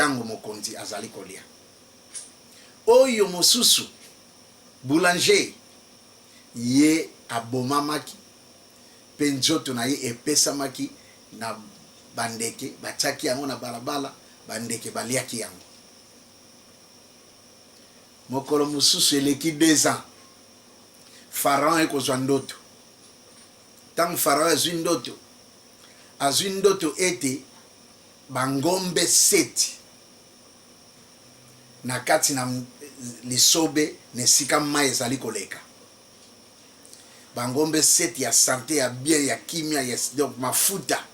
ntango mokonzi azali kolia. Oyo mosusu, boulanger, ye abomamaki mpe nzoto na ye epesamaki na bandeke, batiaki yango na balabala, bandeke baliaki yango. Mokolo mosusu, eleki 2 ans, Pharaon aye kozwa ndoto. Ntango Pharaon azwi ndoto, azwi ndoto ete bangombe sept na kati na lisobe, na esika mai ezali koleka, bangombe sept ya santé, ya bien, ya kimia, ya donc mafuta,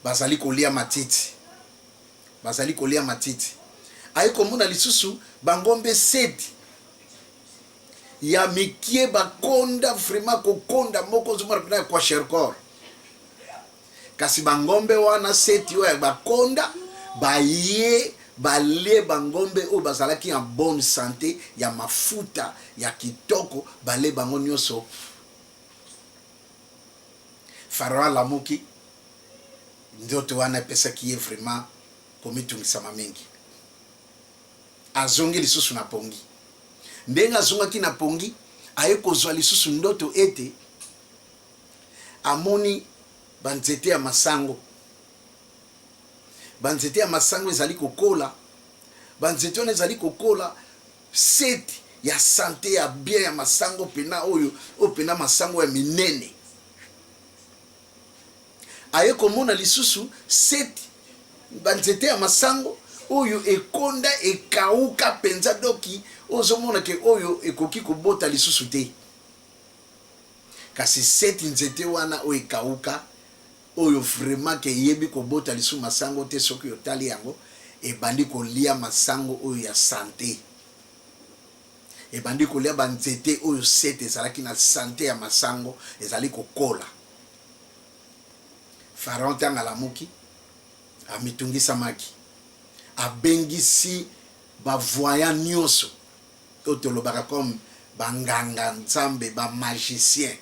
bazali kolia matiti, bazali kolia matiti. Aye komona lisusu bangombe sept ya mikie, bakonda vraiment, kokonda moko ozomona mpena ya kwashiorkor. Kasi bangombe wana sept oyo bakonda, baye balie bangombe oyo bazalaki en bonne santé, ya mafuta, ya kitoko, balie bango nyonso. Pharaon alamuki, ndoto wana epesaki ye vraiment komitungisama mingi. Azongi lisusu na pongi. Ndenge azongaki na pongi, aye kozwa lisusu ndoto ete amoni banzete ya masango. Banzete ya masango ezali kokola, banzete wana ezali kokola sept ya santé, ya bien, ya masango mpena oyo mpena masango ya minene. Aye komona lisusu sept banzete ya masango oyo ekonda, ekauka mpenza, doki ozomona ke oyo ekoki kobota lisusu te. Kasi sept nzete wana oyo ekauka, oyo vraiment ke eyebi kobota lisusu masango te, soki otali yango, ebandi kolia masango oyo ya santé, ebandi kolia banzete oyo sept ezalaki na santé ya masango, ezali kokola. Pharaon ntango alamuki, amitungisamaki. Abengisi bavoyant nyonso oyo tolobaka comme banganga nzambe, bamagicien,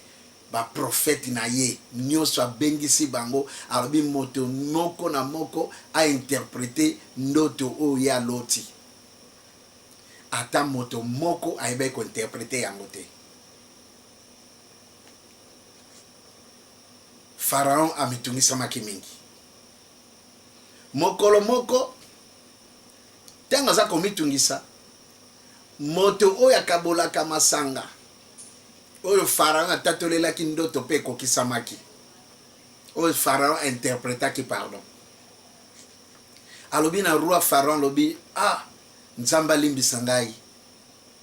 baprofete na ye nyonso. Abengisi bango, alobi moto moko na moko ainterprete ndoto oyo ye aloti. Ata moto moko ayebaki kointerprete yango te. Pharaon amitungisamaki mingi. Mokolo moko, ntango aza komitungisa, moto oyo akabolaka masanga, oyo Pharaon atatolelaki ndoto mpe ekokisamaki, oyo Pharaon interpretaki, pardon, alobi na roi Pharaon, alobi: "Ah, Nzambe alimbisa ngai,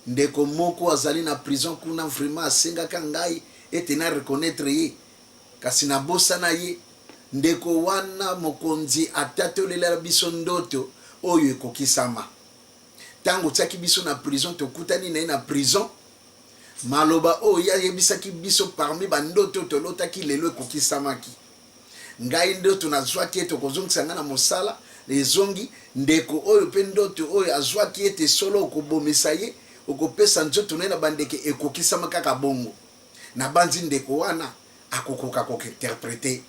ndeko moko azali na prison kuna, vraiment asengaka ngai ete na reconnaître ye, kasi nabosana ye. Ndeko wana, mokonzi atatolela biso ndoto oyo ekokisama. Ntango otiaki biso na prison, tokutani na ye na prison, maloba oyo ye ayebisaki biso parmi bandoto oyo tolotaki, lelo ekokisamaki. Ngai ndoto nazwaki ete okozongisa ngai na mosala, ezongi. Ndeko oyo mpe, ndoto oyo azwaki ete solo okobomisa ye, okopesa nzoto na ye na bandeke, ekokisama kaka bongo. Nabanzi ndeko wana akokoka kointerprete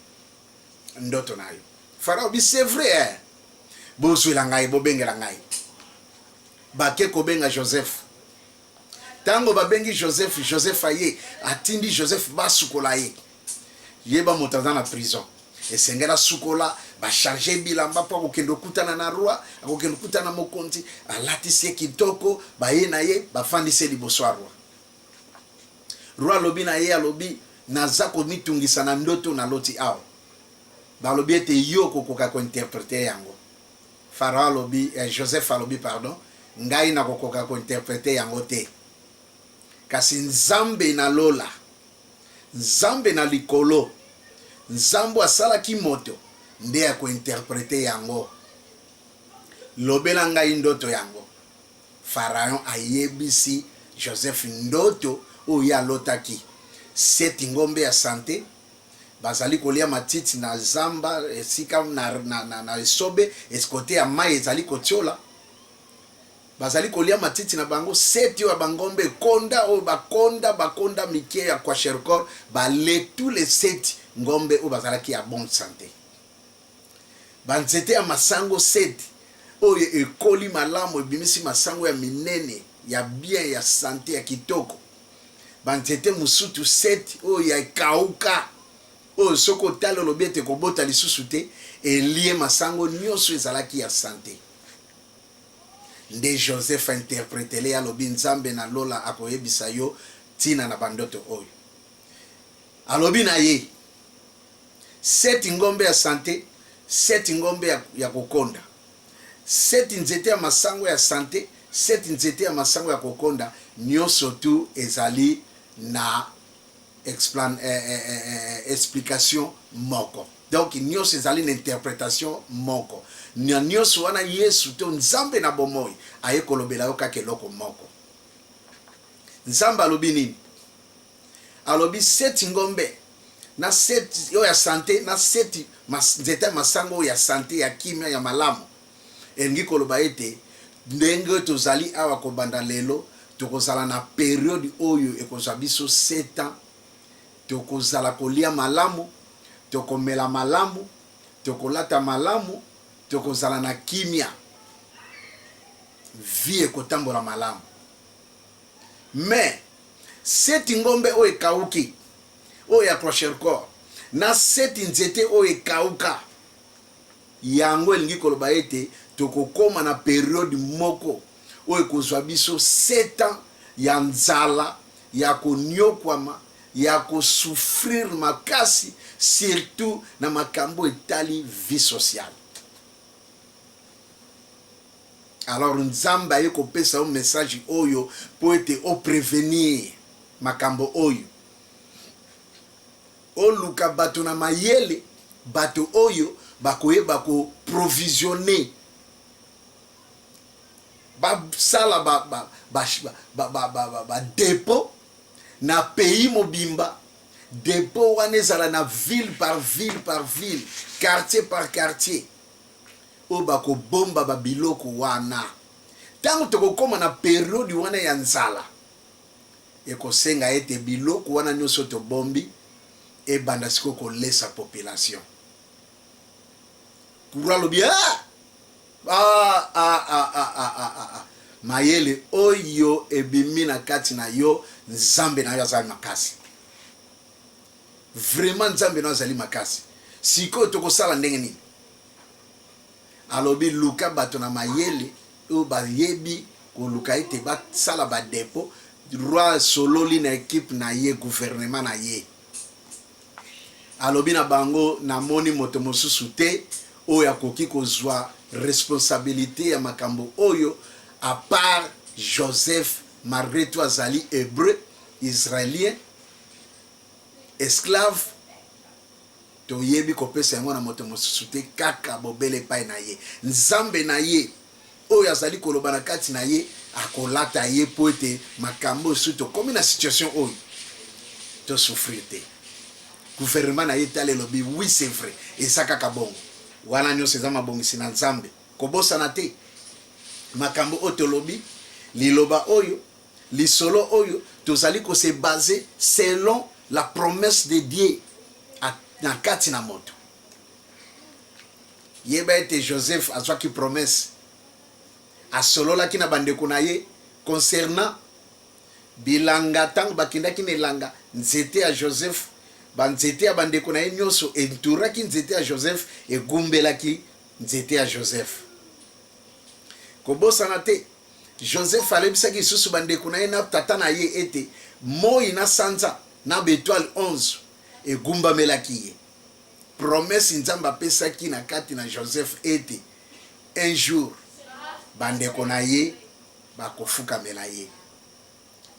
ndoto na yo." Farao bi: "C'est vrai, eh? Bozwela ngai, bobengela ngai." Bake kobenga Joseph. Ntango babengi Joseph, Joseph aye. Atindi Joseph basukola ye. Yeba, moto aza na prison, esengeli asukola, bachange bilamba mpo akokende okutana na roi, akokende okutana na mokonzi. Alatisi ye kitoko, baye na ye, bafandisi ye liboso ya roi. Roi alobi na ye, alobi: "Naza komitungisa na ndoto naloti awa. Balobi ete yo okokoka kointerprete yango." Pharaon alobi, Joseph alobi, pardon: "Ngai nakokoka kointerprete yango te, kasi Nzambe na lola, Nzambe na likolo, Nzambe asalaki moto, nde akointerprete yango. Lobela ngai ndoto yango." Pharaon ayebisi Joseph ndoto oyo ye alotaki: sept ngombe ya santé bazali kolia matiti na zamba, esika na esobe, côté ya mai ezali kotiola, bazali kolia matiti na bango. Sept oyo ya bangombe ekonda, oyo bakonda, bakonda mike ya kwashiorkor, balie tous les sept ngombe oyo bazalaki ya bonne santé. Banzete ya masango sept oyo ekoli malamu, ebimisi masango ya minene, ya bien, ya sante, ya kitoko. Banzete mosutu 7 oyo ya ekauka, oyo soki otali olobi ete kobota lisusu te, elie masango nyonso ezalaki ya sante. Nde Joseph a interpretele ye, alobi, Nzambe na lola akoyebisa yo tina na bandoto oyo. Alobi na ye, Seti ngombe ya sante, seti ngombe ya, ya kokonda. Seti nzete ya masango ya sante, seti nzete ya masango ya kokonda, nyonso tu ezali na explan, eh, eh, eh, eh, explication moko. Donc nyonso ezali na interpretation moko. Na nyonso wana Yesu to Nzambe na bomoi aye kolobela yo kaka eloko moko. Nzambe alobi nini? Alobi seti ngombe na seti oyo ya sante na seti nzete ya masango oyo ya sante ya kimia ya malamu. Elingi koloba ete ndenge tozali awa kobanda lelo tokozala na periode oyo ekozwa biso 7 ans, tokozala kolia malamu, tokomela malamu, tokolata malamu, tokozala na kimia, vie ekotambola malamu. Mais seti ngombe oyo ekauki, oyo ya kwashiorkor, na seti nzete oyo ekauka, yango elingi koloba ete tokokoma na periode moko oyo ekozwa biso 7 ans ya nzala, ya konyokwama, ya ko souffrir makasi, surtout na makambo etali vie sociale. Alors Nzambe aye kopesa yo message oyo mpo ete o prevenir makambo oyo. Oluka bato na mayele, bato oyo bakoyeba ko provisionner, basala ba, ba, ba, ba, ba, ba, ba, ba depot na pays mobimba. Depot wana ezala na ville par ville par ville, quartier par quartier, oyo bakobomba ba biloko wana. Ntango tokokoma na periode wana ya nzala, ekosenga ete biloko wana nyonso tobombi ebanda sikoyo kolesa population. Kuru alobi ah! Ah, ah, ah, ah, ah, ah, ah, ah. Mayele oyo ebimi na kati na yo, Nzambe na yo azali makasi. Vraiment Nzambe na yo azali makasi. Sikoyo tokosala ndenge nini? Alobi luka bato na mayele oyo bayebi koluka ete basala ba depot. Roi asololi na equipe na ye, gouvernement na ye. Alobi na bango, namoni moto mosusu te oyo akoki kozwa responsabilite ya makambo oyo à part Joseph, malgre tout azali hebreu, israelien, esclave. Toyebi kopesa yango na moto mosusu te kaka bobele epai na ye. Nzambe na ye, oyo azali koloba na kati na ye, akolata ye mpo ete makambo oyo, soki tokomi na situation oyo, to souffrir te. Gouvernement na ye etali elobi, oui c'est vrai, eza kaka bongo. Wana nyonso eza mabongisi na Nzambe. Kobosana te makambo oyo tolobi, liloba oyo, lisolo oyo, tozali ko se baser selon la promesse de Dieu na kati na moto. Yeba ete Joseph azwaki promesse, asololaki na bandeko na ye concernant bilanga. Ntango bakendaki na elanga, nzete ya Joseph, banzete ya bandeko na ye nyonso entouraki nzete ya Joseph, egumbelaki nzete ya Joseph. Kobosana te, Joseph alebisaki lisusu bandeko na ye na tata na ye ete moi na sanza na ba etoile 11 egumbamelaki ye. Promesse Nzambe apesaki na kati na Joseph ete un jour bandeko na ye bakofukamela ye,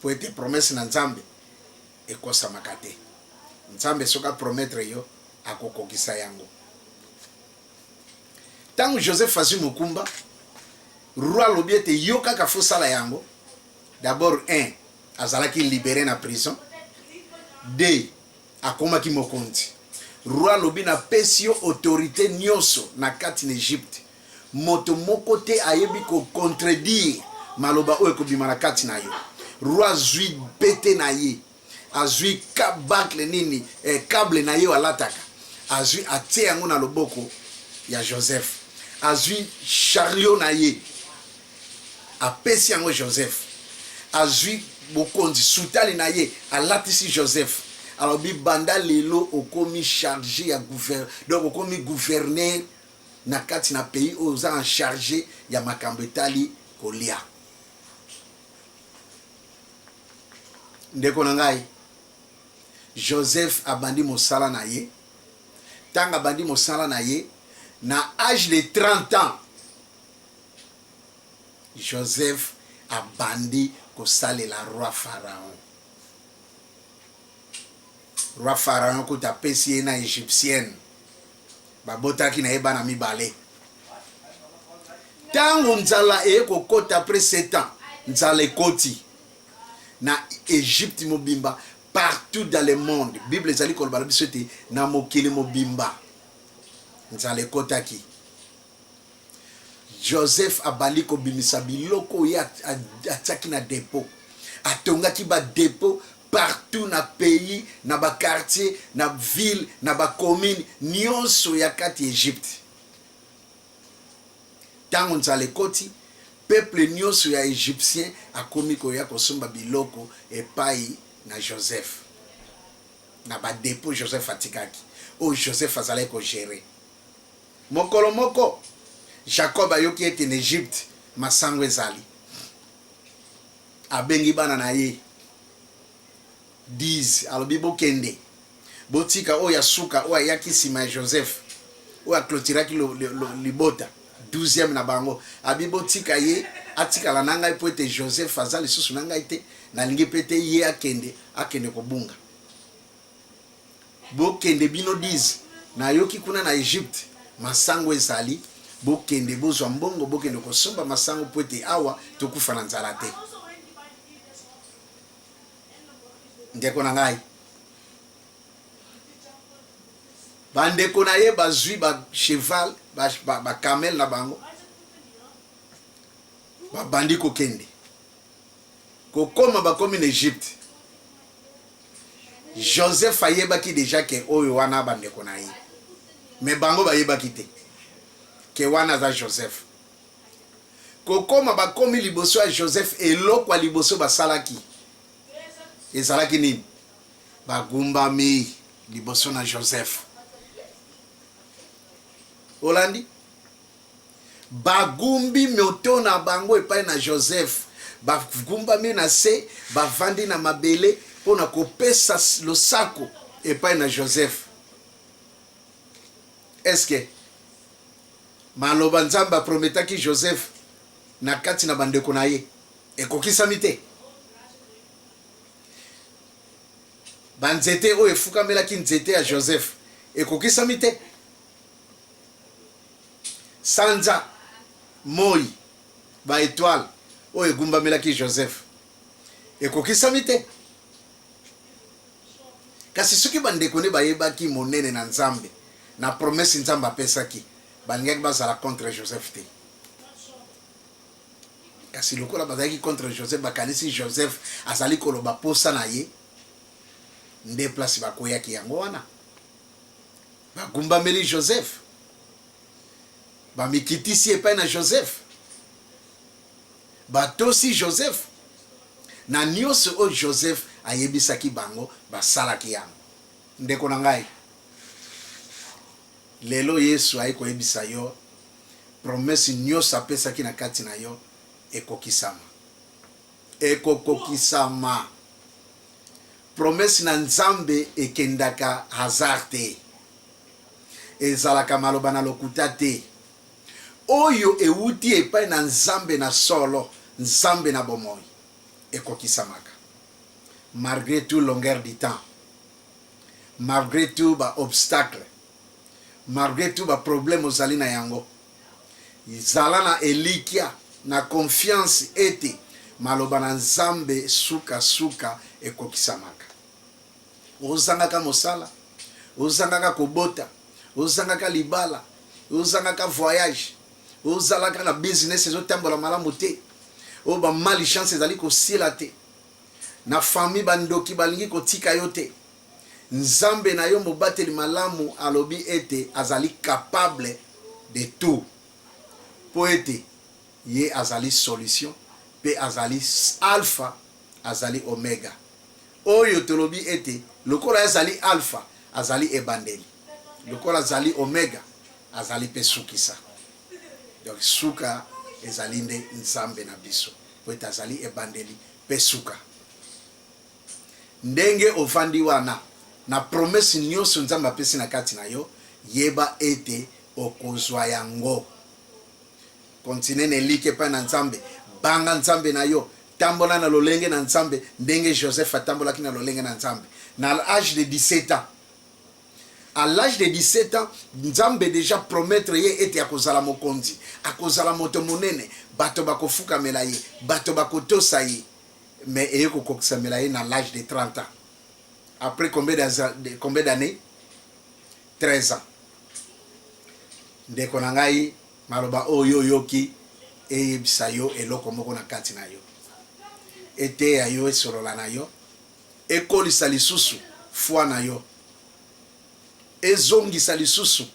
po ete promesse na Nzambe ekosamaka te. Nzambe soki a promettre yo, akokokisa yango. Tango Joseph azwi mokumba, roi alobi ete yo kaka faut sala yango. D'abord un, azalaki libere na prison. Deux, akomaki mokonzi. Roi alobi napesi yo autorite nionso na kati na Egypte. Moto moko te ayebi ko contredire maloba oyo ekobima na kati na yo. Roi azwi pete na ye, azwi bacle nini, eh, cable na ye alataka, azwi atie yango na loboko ya Joseph. Azwi chariot na ye, apesi yango Joseph. Azwi bokonzi, sutani na ye, alatisi Joseph. Alobi banda lelo okomi charge ya gouver, donc okomi gouverneur na kati na pays oyo, oza en charge ya makambo etali kolia. Ndeko na ngai, Joseph abandi mosala na ye. Ntango abandi mosala na ye na age de 30 ans, Joseph abandi kosalela roi Pharaon. Roi Pharaon kuta apesi ye na Égyptienne, babotaki na ye bana mibale. Ntango nzala eye kokota, après 7 ans, nzala ekoti na Egypte mobimba, partout dans le monde. Bible ezali koloba na biso ete na mokili mobimba nzala ekotaki. Joseph abandi kobimisa biloko oyo atiaki na depot. Atongaki badepot partout na pays, na baquartier, na ville, na bacommune nyonso ya kati Egypte. Ntango nzala ekoti, peuple nyonso ya Égyptien akomi koya kosomba biloko epai na Joseph, na badepot Joseph atikaki, oyo Joseph azalaki kogérer. Mokolo moko, Jacob ayoki ete na Egypte masango ezali. Abengi bana na ye 10, alobi: "Bokende, botika oyo ya suka, oyo ayaki nsima ya Joseph, oyo aclôturaki libota, 12e na bango." Abi: "Botika ye atikala na ngai, mpo ete Joseph aza lisusu na ngai te, nalingi mpe te ye akende kobunga. Bokende bino 10, nayoki kuna na Egypte masango ezali, bokende bozwa mbongo, bokende kosomba masango, mpo ete awa tokufa na nzala te." Ndeko na ngai, bandeko na ye bazwi bacheval, bacamel na bango, babandi kokende. Kokoma, bakomi na Egypte. Joseph ayebaki déjà ke oyo wana bandeko na ye, mais bango bayebaki te ke wana aza Joseph. Kokoma, bakomi liboso ya Joseph. Eloko ya liboso basalaki ezalaki nini? Bagumbami liboso na Joseph. Olandi, bagumbi moto na bango epai na Joseph, bagumbami na se, bavandi na mabele mpo na kopesa losako epai na Joseph. Eske maloba Nzambe aprometaki Joseph na kati na bandeko na ye ekokisami te? Banzete oyo efukamelaki nzete ya Joseph ekokisami te? Sanza, moi, baétoile oyo egumbamelaki Joseph ekokisami te? Kasi soki bandeko nde bayebaki monene na Nzambe na promesse Nzambe apesaki, balingaki bazala contre Joseph te. Kasi lokola bazalaki contre Joseph, bakanisi Joseph azali koloba posa na ye, nde place bakweyaki yango wana. Bagumbameli Joseph, bamikitisi epai na Joseph, batosi Joseph na nyonso oyo Joseph ayebisaki bango, basalaki yango. Ndeko na ngai, lelo Yesu ayi koyebisa yo: promesse nyonso apesaki na kati na yo ekokisama, ekokokisama. Promesse na Nzambe ekendaka hasard te, ezalaka maloba na lokuta te. Oyo ewuti epai na Nzambe na solo, Nzambe na bomoi, ekokisamaka malgré tout longueur du temps, malgré tout baobstacle, malgré tout baproblème ozali na yango. Zala na elikya, na confiance ete maloba na Nzambe sukasuka ekokisamaka. Ozangaka mosala, ozangaka kobota, ozangaka libala, ozangaka voyage, ozalaka na business ezotambola malamu te, oyo bamalchance ezali kosila te na famille, bandoki balingi kotika yo te, Nzambe na yo mobateli malamu alobi ete azali capable de tout. Mpo ete Ye azali solution mpe azali Alpha, azali Omega. Oyo tolobi ete lokola Ye azali Alpha, azali ebandeli, lokola azali Omega, azali mpe sukisa. Donc suka ezali nde Nzambe na biso, mpo ete azali ebandeli mpe suka. Ndenge ovandi wana, na promesse nionso Nzambe apesi na kati na yo, yeba ete okozwa yango. Continuer na elikya epai na Nzambe. Banga Nzambe na yo. Tambola na lolenge na Nzambe ndenge Joseph atambolaki na lolenge na Nzambe. Na l'age de 17 ans, à l'age de 17 ans, Nzambe dejà promettre ye ete akozala mokonzi, akozala moto monene, bato bakofukamela ye, bato bakotosa ye. Mais eye kokokisamela ye na l'age de 30 ans. Après combien d'années? 13 ans. Ndeko na ngai, maloba oyo oyoki eyebisa yo eloko moko na kati na yo. Eteya yo, esolola na yo, ekolisa lisusu foi na yo, ezongisa lisusu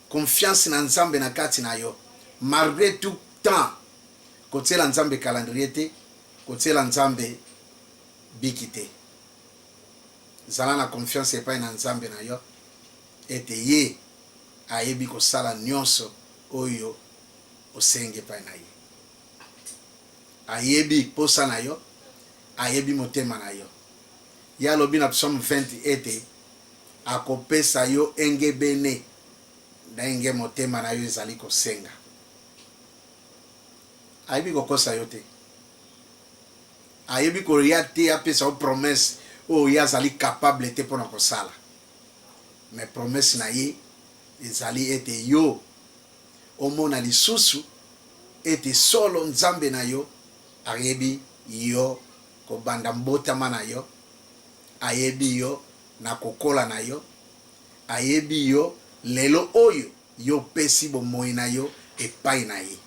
confiance na Nzambe na kati na yo. Malgre tout temps, kotiela Nzambe calendrier te, kotiela Nzambe biki te. Zala na confiance epai na Nzambe na yo ete ye ayebi kosala nionso oyo osengi epai na ye. Ayebi posa na yo, ayebi motema na yo. Ye alobi na Psaume 20 ete akopesa yo engebene ndenge motema na yo ezali kosenga. Ayebi kokosa yo te. Ayebi koya te apesa yo promesse oyo ye azali capable te pona kosala. Mais promesse na ye ezali ete yo omona lisusu ete solo Nzambe na yo ayebi yo kobanda mbotama na yo, ayebi yo na kokola na yo, ayebi yo lelo oyo yo opesi bomoyi na yo epai na ye.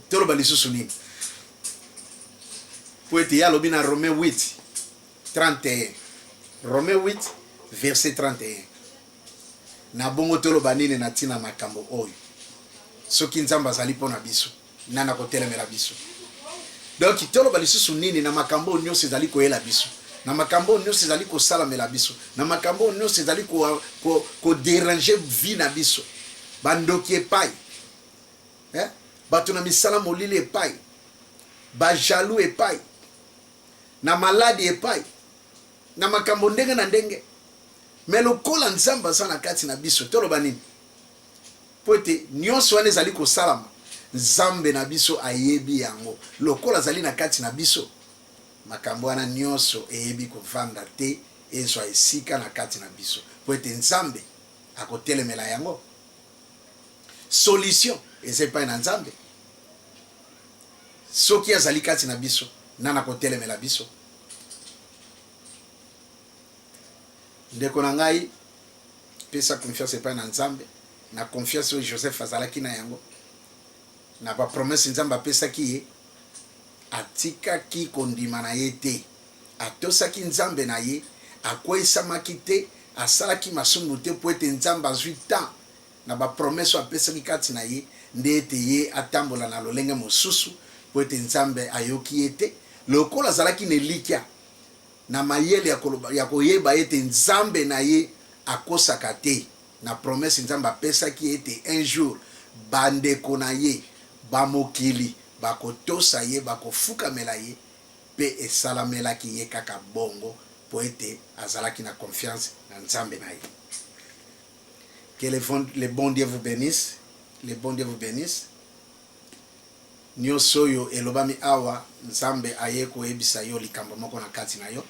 Toloba lisusu nini? Mpo ete ye alobi na Romains 8, 31. Romains 8, verset 31. Na bongo toloba nini na ntina makambo oyo? Soki Nzambe azali mpo na biso, nani akotelemela biso? Donc toloba lisusu nini na makambo oyo nyonso ezali koyela biso, na makambo oyo nyonso ezali kosalamela biso, na makambo oyo nyonso ezali koderange ko, ko vie na biso, bandoki epai eh? Bato na misala molili epai, ba jaloux epai, na maladi epai, na makambo ndenge na ndenge. Me lokola Nzambe aza na kati na biso, toloba nini? Mpo ete nyonso wana ezali kosalama, Nzambe na biso ayebi yango. Lokola azali na kati na biso, makambo wana nyonso eyebi kovanda te, ezwa esika na kati na biso, mpo ete Nzambe akotelemela yango. Solution eza epai na Nzambe. Soki azali kati na biso, nani akotelemela biso? Ndeko na ngai, pesa confiance epai na Nzambe, na confiance oyo Joseph azalaki na yango, na ba promesse Nzambe apesaki ye, atikaki kondima na ye te, atosaki Nzambe na ye, akweyisamaki te, asalaki masumu te, mpo ete Nzambe azwi temps na ba promesse oyo apesaki kati na ye, nde ete ye atambola na lolenge mosusu, mpo ete Nzambe ayoki ye te, lokola azalaki na elikya na mayele ya koloba, ya koyeba ete Nzambe na ye akosaka te na promesse Nzambe apesaki ye ete un jour ba ndeko na ye ba mokili bakotosa ye, bakofukamela ye, mpe esalamelaki ye kaka bongo mpo ete azalaki na confiance na Nzambe na ye. Que le, le bon Dieu vous benisse, le bon Dieu vous benisse. Nionso oyo elobami awa, Nzambe aye koyebisa yo likambo moko na kati na yo,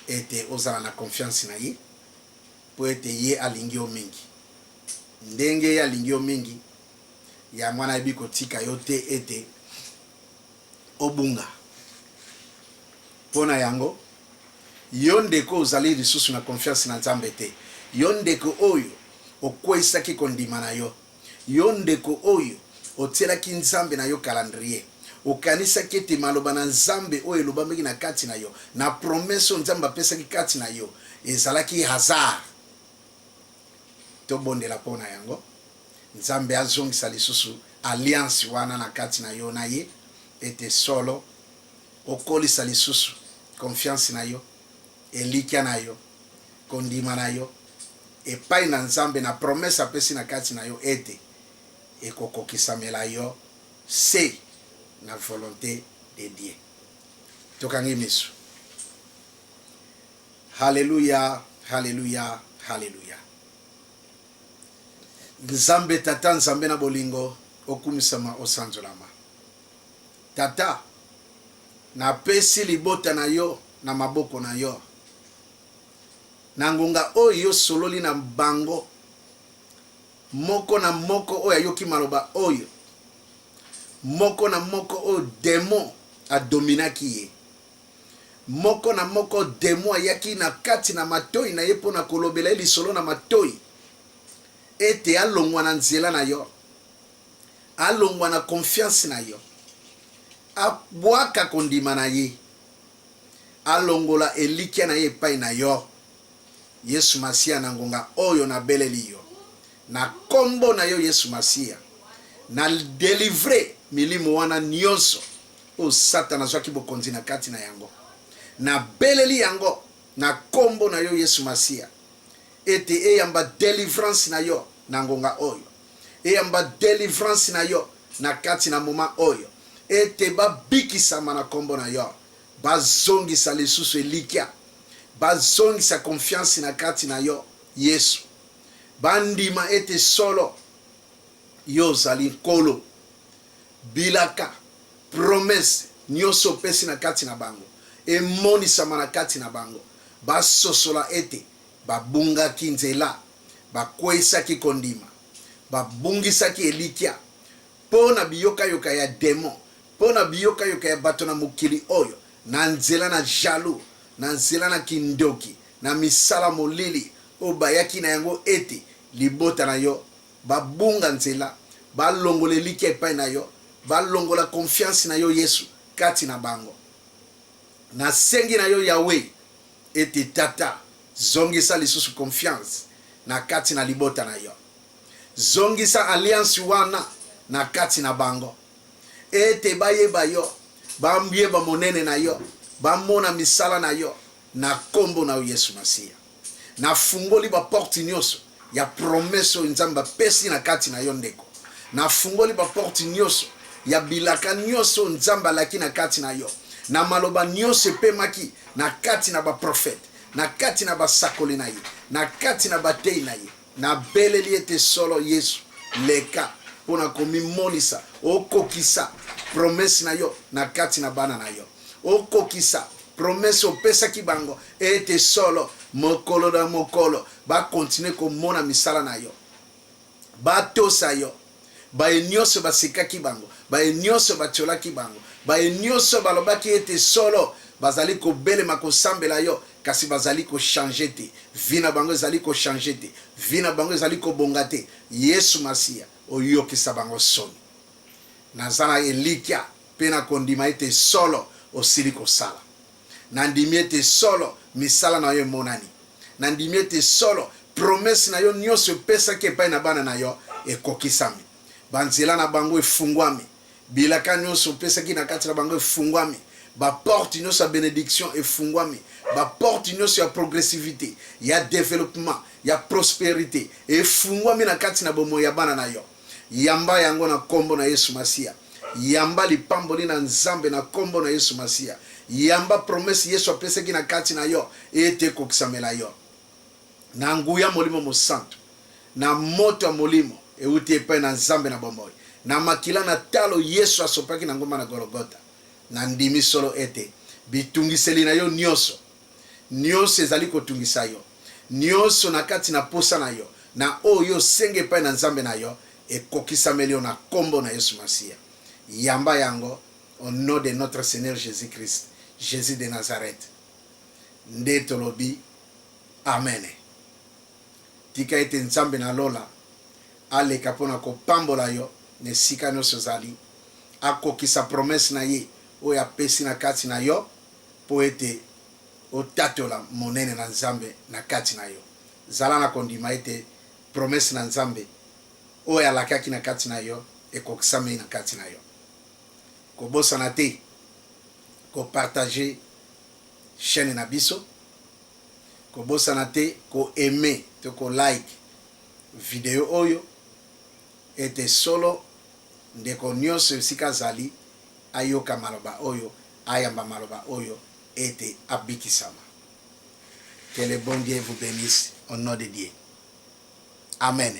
ete ozala na confiance na Ye, mpo ete Ye alingi yo mingi. Ndenge Ye alingi yo mingi, yango wana ayebi kotika yo te ete obunga. Mpo na yango, yo ndeko ozali lisusu na confiance na Nzambe te, yo ndeko oyo okweisaki kondima na yo, Yo ndeko oyo otielaki Nzambe na yo calendrier, okanisaki ete maloba na Nzambe oyo elobamaki na kati na yo, na promesse oyo Nzambe apesaki kati na yo, ezalaki hasard. Tobondela mpo na yango. Nzambe azongisa lisusu alliance wana na kati na yo na ye, ete solo okolisa lisusu confiance na yo, elikya na yo, kondima na yo epai na Nzambe na promesse apesi na kati na yo ete ekokokisamela yo se na volonte de Dieu. Tokangi miso. Haleluya, haleluya, haleluya. Nzambe Tata, Nzambe na bolingo, okumisama, osanzolama. Tata, napesi libota na yo na maboko na yo. Na ngonga oyo yo sololi na bango, moko na moko oyo ayoki maloba oyo, moko na moko oyo demon adominaki ye, moko na moko demo ayaki na kati na matoi na ye mpo na kolobela ye lisolo na matoi, ete alongwa na nzela na yo, alongwa na confiance na yo, abwaka kondima na ye, alongola elikya na ye epai na yo. Yesu Masiya, na ngonga oyo nabeleli yo na kombo na yo Yesu Masiya, na delivre milimo wana nyonso oyo Satana azwaki bokonzi na kati na yango. Nabeleli yango na kombo na yo Yesu Masiya, ete eyamba delivrance na yo na ngonga oyo, eyamba delivrance na yo na kati na moment oyo, ete babikisama na kombo na yo, bazongisa lisusu elikya, bazongisa confiance na kati na yo Yesu, bandima ete solo yo ozali Nkolo. Bilaka, promesse, nionso opesi na kati na bango emonisama na kati na bango, basosola ete babungaki nzela, bakweisaki kondima, babungisaki elikya mpo na biyokayoka ya demon, mpo na biyokayoka ya bato na mokili oyo, na nzela na jaloux, na nzela na kindoki, na misala molili oyo bayaki na yango ete libota na yo babunga nzela, balongola elikya epai na yo, balongola confiance na yo Yesu kati na bango. Nasengi na yo Yahweh ete Tata zongisa lisusu confiance na kati na libota na yo. Zongisa alliance wana na kati na bango ete bayeba yo, bayeba monene na yo, bamona misala na yo na kombo na yo Yesu Masiya. Nafungoli ba porte nioso ya promesse oyo Nzambe apesi na kati na yo ndeko. Nafungoli ba porte nioso ya bilaka nioso oyo Nzambe alaki na kati na yo. Na maloba nioso epemaki na kati na ba prophète, na kati na basakoli na ye, na kati na bateyi na ye. Nabeleli ete solo Yesu leka mpo na komimonisa, okokisa promesse na yo na kati na bana na yo. Okokisa promesse opesaki bango ete solo mokolo na mokolo ba continuer komona misala na yo, batosa yo. Baye nionso basekaki bango, baye nionso batiolaki bango, baye nionso balobaki ete solo bazali kobelema kosambela yo, kasi bazali ko changer te, vie na bango ezali ko changer te, vie na bango ezali kobonga te, Yesu Masiya, oyokisa bango soni. Naza na elikya mpe na kondima ete solo osili kosala. Nandimi ete solo misala na yo emonani. Nandimi ete solo promesse na yo nionso epesaki epai na bana na yo ekokisami. Banzela na bango efungwami. Bilaka nionso opesaki na kati na bango efungwami. Ba portes nionso ya benediction efungwami. Ba portes nionso ya progressivite, ya developpement, ya prosperite efungwami na kati na bomoi ya bana na yo. Yamba yango na kombo na Yesu Masiya. Yamba lipamboli na Nzambe na kombo na Yesu Masiya. Yamba promesse Yesu apesaki na kati na yo ete ekokisamela yo. Na nguya Molimo Mosantu, na moto ya Molimo ewuti epai na Nzambe na bomoi, na makila na talo Yesu asopaki na ngomba na Gologota, nandimi solo ete bitungiseli na yo nionso, nionso ezali kotungisa yo, nionso na kati na posa na yo, na oyo yo osengi epai na Nzambe na yo, ekokisameli yo na kombo na Yesu Masiya. Yamba yango au nom de notre Seigneur Jesus Christ, Jesus de Nazareth. Nde tolobi Amen. Tika ete Nzambe na Lola aleka mpo na kopambola yo na esika nionso ozali, akokisa promesse na ye oyo apesi na kati na yo mpo ete otatola monene na Nzambe na kati na yo. Zala na kondima ete. Promesse na Nzambe oyo alakaki na kati na yo ekokisami na kati na yo. Kobosana te ko partager chaine na biso, kobosana te ko aimer to ko like video oyo ete solo ndeko nionso esika azali ayoka maloba oyo, ayamba maloba oyo ete abikisama. Que le bon Dieu vous benisse au nom de Dieu. Amen.